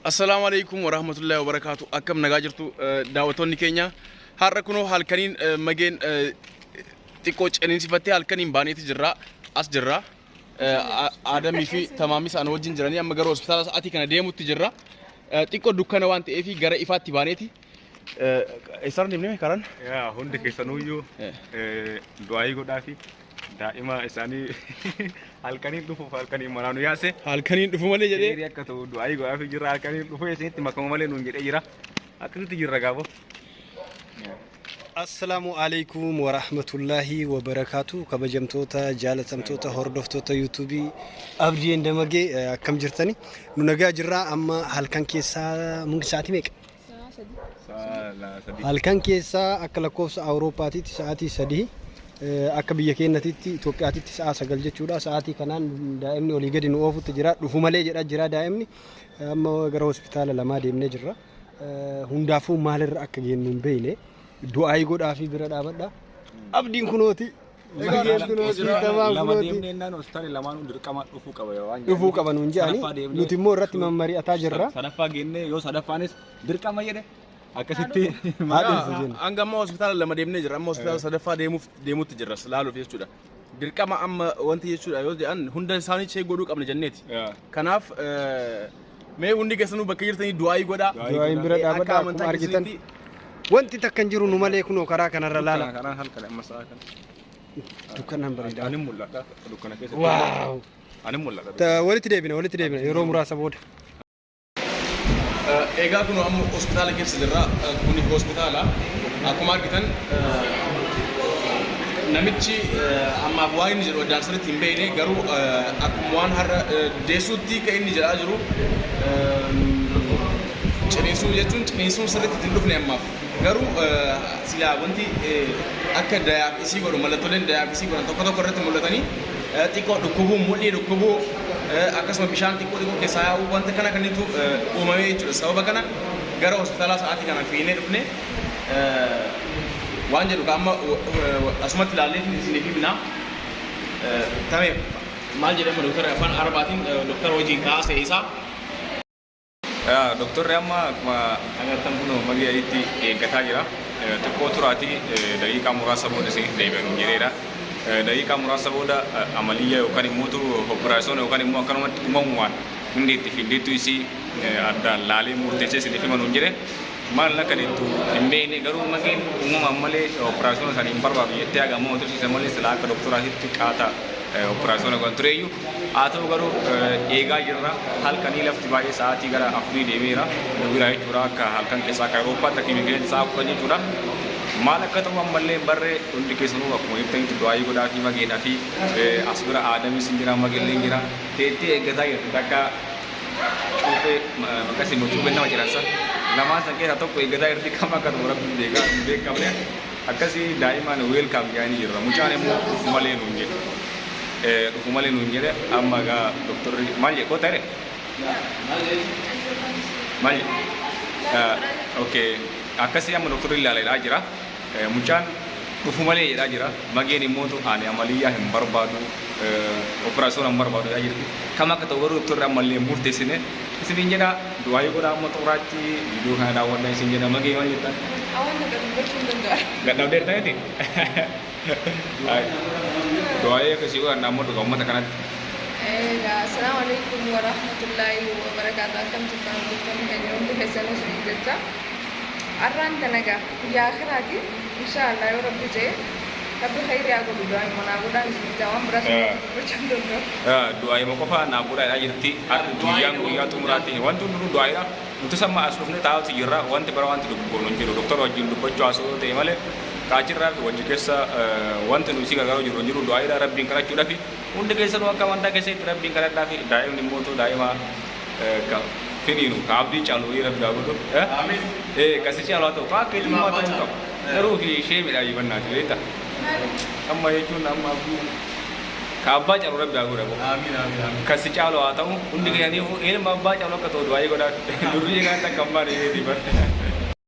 Assalaamu alaikum warahmatullahi wabarakaatu. Akkam nagaa jirtu daawwattoonni keenya. Har'a kunoo halkaniin mageen xiqqoo ciniinsifattee halkaniin baaneeti jirra. As jirra. Aadamii fi Tamaamis ana wajjin jiranii amma gara hospitaala sa'aatii kana deemutti jirra. Xiqqoo dukkana waan ta'eef gara ifaatti baaneeti. Eessarra deemnee karaan? Yaa hundi keessanuyyuu du'aayii godhaafi daa'ima isaanii halkaniin dhufuuf halkaniin manaa nu yaase. Halkaniin dhufu malee jedhee. Hiriirii akka ta'u du'aayii godhaafi jirra halkaniin dhufee isinitti makamu malee nuun jedhee jira. Akkasitti jirra gaafo. Assalaamu alaikum warahmatullaahi wabarakaatu. Kabajamtoota, jaalatamtoota, hordoftoota yuutuubii Abdii Endamagee, akkam jirtani? Nu nagaa jirraa. Amma halkan keessaa mungi sa'aatii meeqa? Sa'a 3. Halkan keessaa akka lakkoofsa Awurooppaatitti sa'aatii 3, akka biyya keenyatitti Itoophiyaatitti sa'a 9 jechuudha. Sa'aatii kanaan daa'imni olii gadi nu oofutti jira. Dhufu malee jedha jira daa'imni. Amma gara hospitaala lamaa deemnee jirra. Hundaafuu maalirra akka geenyu hin beekne. Du'aayii godhaa fi bira dhaabadha. Abdiin kunooti. Mageen kunooti. Tamaan Lama kunooti. deemnee naan hospitaala lamaanuu dirqama dhufuu qaba waan Dhufuu qaba nuun jedhani. Sadaffaa deemnee- Nuti immoo irratti mammari'ataa jirra. Sadaffaa geennee yoo sadaffaanis dirqama jedhe akkasitti Haa dhufu jenna. Hanga amma hospitaala lama deemnee jirra. Amma hospitaala sadaffaa deemuuf deemutti jirra laaluuf jechuudha. Dirqama amma wanti jechuudha yoo jedhan hunda isaanii check godhuu qabna jenneeti. Kanaaf mee hundi keessanuu bakka jirtanii du'aayii godhaa. Du'aayiin bira Akka dhaabadha akkuma amantaa argitan. keessanitti Wanti takka hin jiru nu malee kunoo karaa kanarra laala. Karaan halkan amma sa'a kana. Dukkanaan bareeda. Ani mul'ata dukkana keessatti. Wow. Ani mul'ata. Walitti deebina yeroo muraasa booda. Egaa kun amma hospitaala keessa jirra. Kuni hospitaala. Akkuma argitan namichi ammaaf waan inni jedhu addaan sirriitti hin beekne, garuu akkuma waan har'a deessuutti kan inni jedhaa jiru ciniinsuu jechuun ciniinsuun sirriitti hin dhufne ammaaf. Garuu silaa wanti akka dayaaf isii godhu mallattooleen dayaaf isii godhan tokko tokko irratti mul'atanii xiqqoo dhukkubuu, mudhii dhukkubuu, akkasuma bishaan xiqqoo xiqqoo keessaa yaa'uu wanta kana kanitu uumamee jechuudha. Sababa kana gara hospitaalaa sa'aatii kana fiinee dhufne waan jedhu amma asumatti ilaallee isiniif himna. Tame maal jedhama doktara afaan Arabaatiin doktara wajjin kaasee isaa. Doktorri amma akkuma agartan kun magee itti eeggataa jira. Xiqqoo turaatii daqiiqaa muraasa booda isinitti deebi'an jedheera. Daqiiqaa muraasa booda amaliyya yookaan immoo operaasyoona yookaan immoo akkanumatti uumamumaan hundi itti fiddeettu isii addaan laalee murteessee isiniif hima nuun jedhe. Maal akka deettu hin beekne, garuu mageen uumamaan malee operaasyoona isaanii hin barbaadu jettee haga ammoo tursiisa malee silaa akka doktoraatitti qaata operaasyoona kan tureeyyu. Haa ta'u garuu eegaa jirra. Halkanii lafti baay'ee sa'aatii gara 4 deemeera. Nu bira jechuudha akka halkan keessaa akka Awurooppaatti akka biyya keenyatti sa'a 10 jechuudha. Maal akka ta'u ammallee hin barree, hundi keessanuu akkuma jirtanitti du'aayii godhaa fi mageedhaa fi as bira Aadamis hin jira, mageellee hin jira. Teettee eeggataa jirti takka cuuphee akkasii immoo cuupheen nama jedhan san lamaan san keessaa tokko eeggataa jirti. Kam akka ta'u rabbi beekaa hin beekamne. Akkasii daa'imaan welcome jedhanii jirra. Mucaan immoo dhufu malee nuun jedhe. Dhufu malee nuun jedhe. Amma egaa doktorri maal jedhe? Koo ta'e maal jedhe? Okay, akkasii amma doktorri ilaaleedhaa jira. Mucaan dhufu malee jedhaa jira. Mageen immoo ani amaliyyaa hin barbaadu, operaasyoona hin barbaadu jedhaa jirti. Kam akka ta'u garuu doktorri ammallee hin murteessine. Isiniin jedha, du'aayii godhaa amma xumuraatti viidiyoo kana daawwadhaa isin jedha. Magee, maal jettan? Awwan takka dubbachuu hin danda'an. Gadhabdeerta miti? Du'aayii akkasii godhan ammoo dhuga uummata kanatti. Egaa assalaamu alaikum warahmatullaahi wabarakaatu. Akkam jirtan hordoftoonni keenya hundi keessanuu isiniin jecha. Har'aan tana egaa guyyaa akhiraati. Inshaallah yoo rabbi jee rabbi khayrii haa godhu, du'aa naa godhaan isin jaa, waan biraas dubbachuu hin danda'u. Du'aayima qofa naaf godhaa jedhaa jirti. Har'i guyyaan guyyaa xumuraatti wanti hundinuu du'aayidha. Nuti amma as dhufnee taa'utu jirra. Wanti bara wanti dubbannu hin jiru. Doktora wajjin dubbachuu haasa'uu ta'e malee kaachirraa fi wajji keessa wanti nu isii gargaaruu jiru hin jiru. Du'aayidha rabbiin kadhachuudhaafi hundi keessanuu akka amantaa keessatti rabbiin kadhadhaa fi daa'imni immoo daa'ima ka finiinu ka abdii caalu rabbi haa godhu. Amiin. Kasi caalu haa ta'u, ka akka ilmaa ta'uu qabu. Garuu fi ishee midhaa beektaa? Amma jechuun amma abdii ka abbaa caalu rabbi haa godhu. Amiin, amiin, amiin. Kasi caalu haa ta'u, hundi keessanii ilma abbaa caalu akka ta'u du'aayii godhaa. Durri kan takka hin baane yeeti bar.